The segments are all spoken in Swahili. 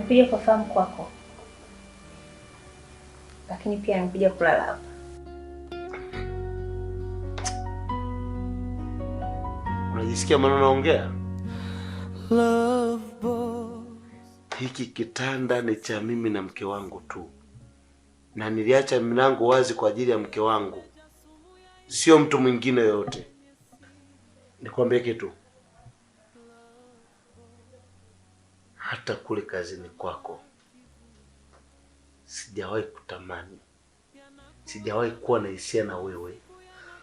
Nimekuja kufahamu kwako, lakini pia nimekuja kulala hapa. Unajisikia maana naongea? Hiki kitanda ni cha mimi na mke wangu tu, na niliacha mlango wazi kwa ajili ya mke wangu, sio mtu mwingine yoyote. Nikwambie kitu, hata kule kazini kwako sijawahi kutamani, sijawahi kuwa na hisia na wewe,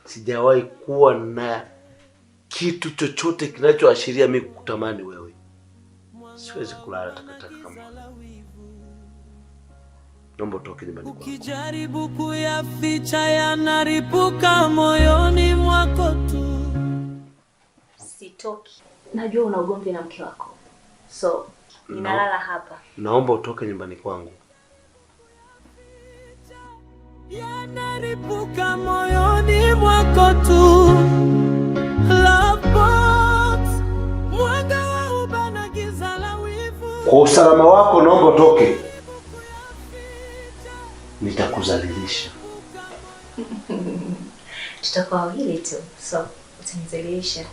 sijawahi kuwa na kitu chochote kinachoashiria mimi kukutamani wewe. Siwezi kulala takataka kama wewe. Naomba utoke nyumbani kwangu. Ukijaribu kuyaficha yanaripuka moyoni mwako tu. Sitoki. Najua una ugomvi na mke wako, so ninalala hapa. Naomba utoke nyumbani kwangu. Yanaripuka moyoni mwako tu. Love box, mwanga wa ubana, giza la wivu. Kwa usalama wako naomba utoke. Nitakuzalilisha. Tutakuwa wawili tu, so utanizalilisha.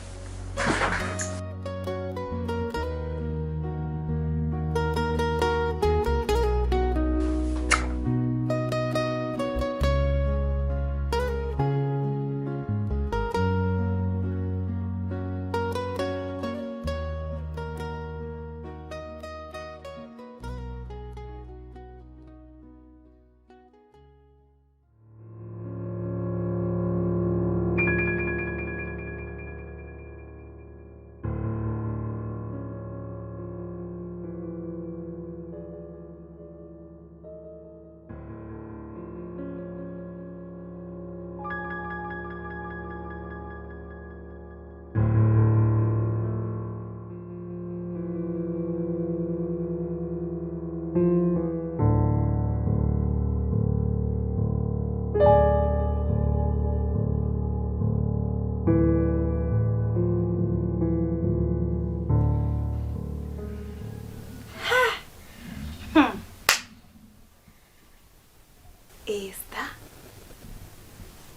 Esther,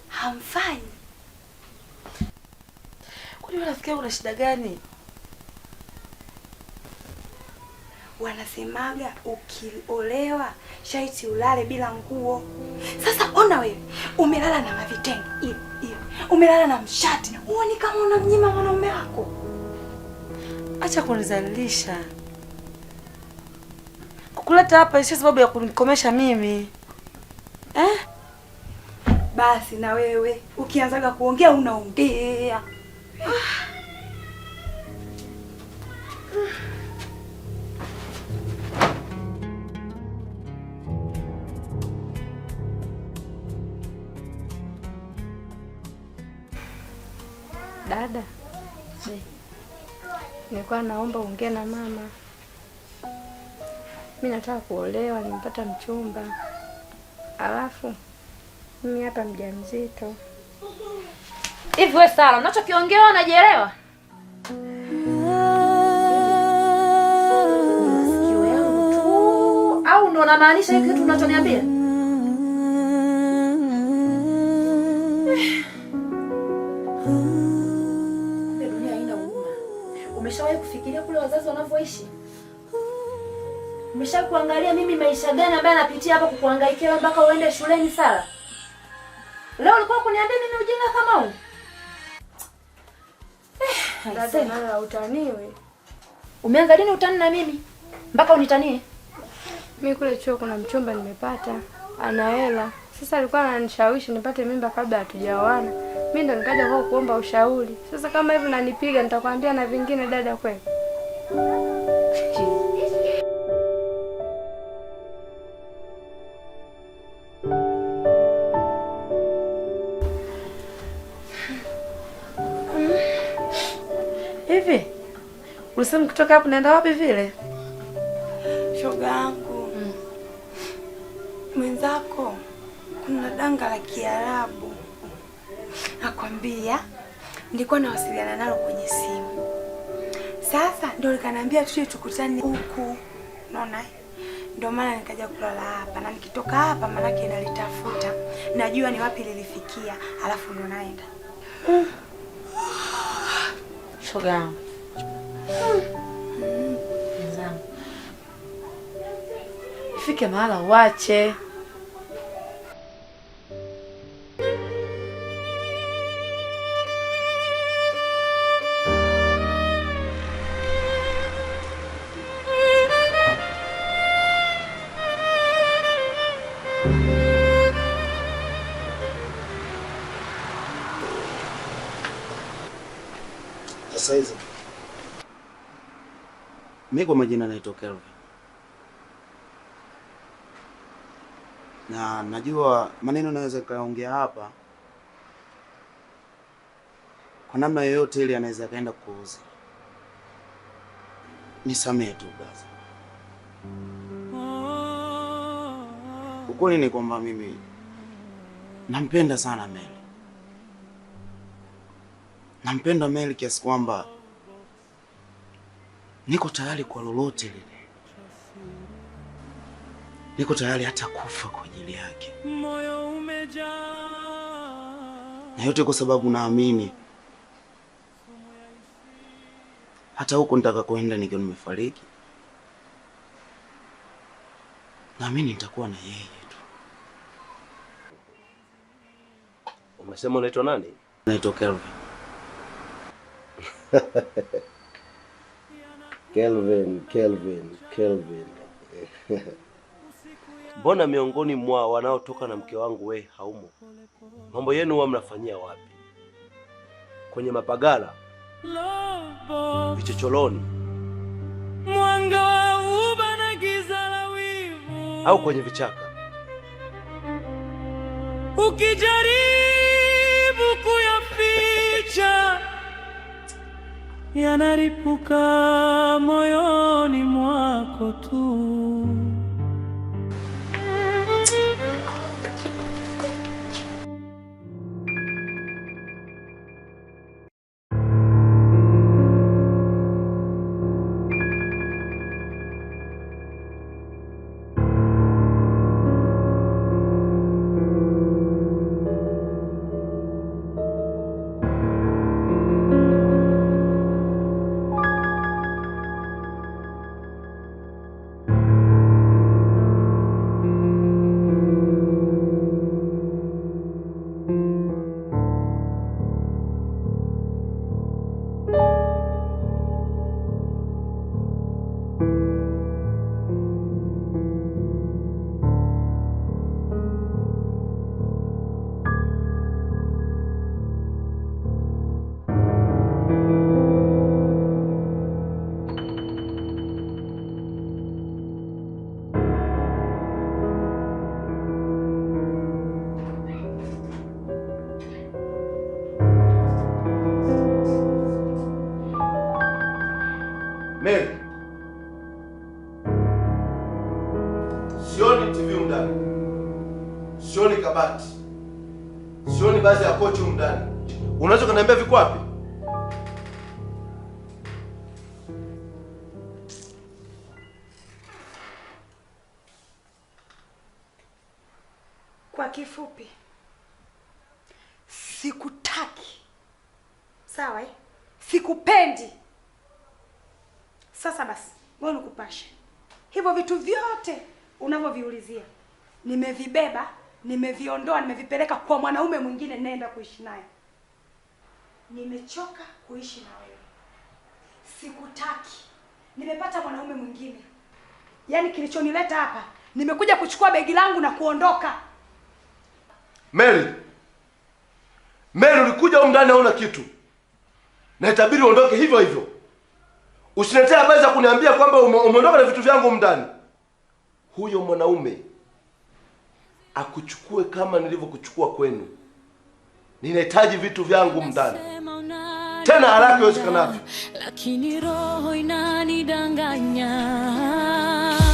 hamfanyi. Kwani wewe rafiki yangu una shida gani? Wanasemaga ukiolewa shaiti ulale bila nguo. Sasa ona wewe, umelala na mavitenge hivi hivi, umelala na mshati, huoni kama unamnyima mwanaume wako? Acha kunizalilisha. Kukuleta hapa sio sababu ya kunikomesha mimi. Eh? Basi na wewe ukianzaga kuongea unaongea. Dada, nilikuwa naomba uongee na mama. Mimi nataka kuolewa, nimepata mchumba. Alafu mimi hapa mjamzito. Hivi wewe Sara, unachokiongea unajielewa? Masikio yangu tu au ndo unamaanisha hiki kitu unachoniambia? Kumbe dunia haina huruma. Umeshawahi kufikiria kule wazazi wanavyoishi? Umeshawahi kuangalia mimi maisha gani ambayo napitia hapa kukuhangaikia mpaka uende shuleni Sara? Leo ulikuwa kuniambia mimi ujinga kama huu? Dada, nawe utaniwe. Umeanza lini utani na mimi? Mpaka unitanie? Mimi kule chuo kuna mchumba nimepata, ana hela. Sasa alikuwa ananishawishi nipate mimba kabla hatujaoana. Mimi ndo nikaja kwa kuomba ushauri. Sasa kama hivi unanipiga nitakwambia na vingine dada kweli. Hivi ulisema kutoka hapo naenda wapi vile? Shoga yangu, mwenzako kuna danga la Kiarabu. Nakwambia nilikuwa nawasiliana nalo kwenye simu. Sasa ndio likaniambia tuje tukutane huku. Unaona? Ndio maana nikaja kulala hapa, na nikitoka hapa manake nalitafuta. Najua ni wapi lilifikia, alafu ndo naenda. Shoga yangu. Mwenzangu. Ifike mahala uache. Sasa hizo mimi kwa majina naitwa Kelvin, na najua maneno naweza kaongea hapa kwa namna yoyote ile anaweza kaenda kuuza. Nisamehe tu brother. Ukweli ni kwamba mimi nampenda sana Mary. Nampenda Mary kiasi kwamba niko tayari kwa lolote lile. Niko tayari hata kufa kwa ajili yake. Moyo umejaa. Na yote kwa sababu naamini hata huko nitakakoenda nikiwa nimefariki, naamini nitakuwa na yeye tu. Umesema unaitwa nani? Naitwa Kelvin. Kelvin, Kelvin, Kelvin. Mbona miongoni mwa wanaotoka na mke wangu we haumo? Mambo yenu huwa mnafanyia wapi? Kwenye mapagala, vichocholoni, Mwanga wa uba na giza la wivu, au kwenye vichaka? Ukijaribu kuyaficha yanaripuka moyoni mwako tu. Mary, sioni TV humu ndani, sioni kabati, sioni baadhi ya kochi humu ndani. Unaweza kuniambia viko wapi? Kwa kifupi, sikutaki. Sawa eh? Sikupendi. Sasa basi, wewe nikupashe. Hivyo vitu vyote unavyoviulizia nimevibeba, nimeviondoa, nimevipeleka kwa mwanaume mwingine nenda kuishi naye. Nimechoka kuishi na wewe. Sikutaki. Nimepata mwanaume mwingine. Yaani kilichonileta hapa, nimekuja kuchukua begi langu na kuondoka. Mary. Mary, ulikuja humu ndani hauna kitu. Na itabidi uondoke hivyo hivyo. Usiniletee habari za kuniambia kwamba umeondoka na vitu vyangu humu ndani. Huyo mwanaume akuchukue kama nilivyokuchukua kwenu. Ninahitaji vitu vyangu humu ndani. Tena haraka iwezekanavyo. Lakini roho inanidanganya.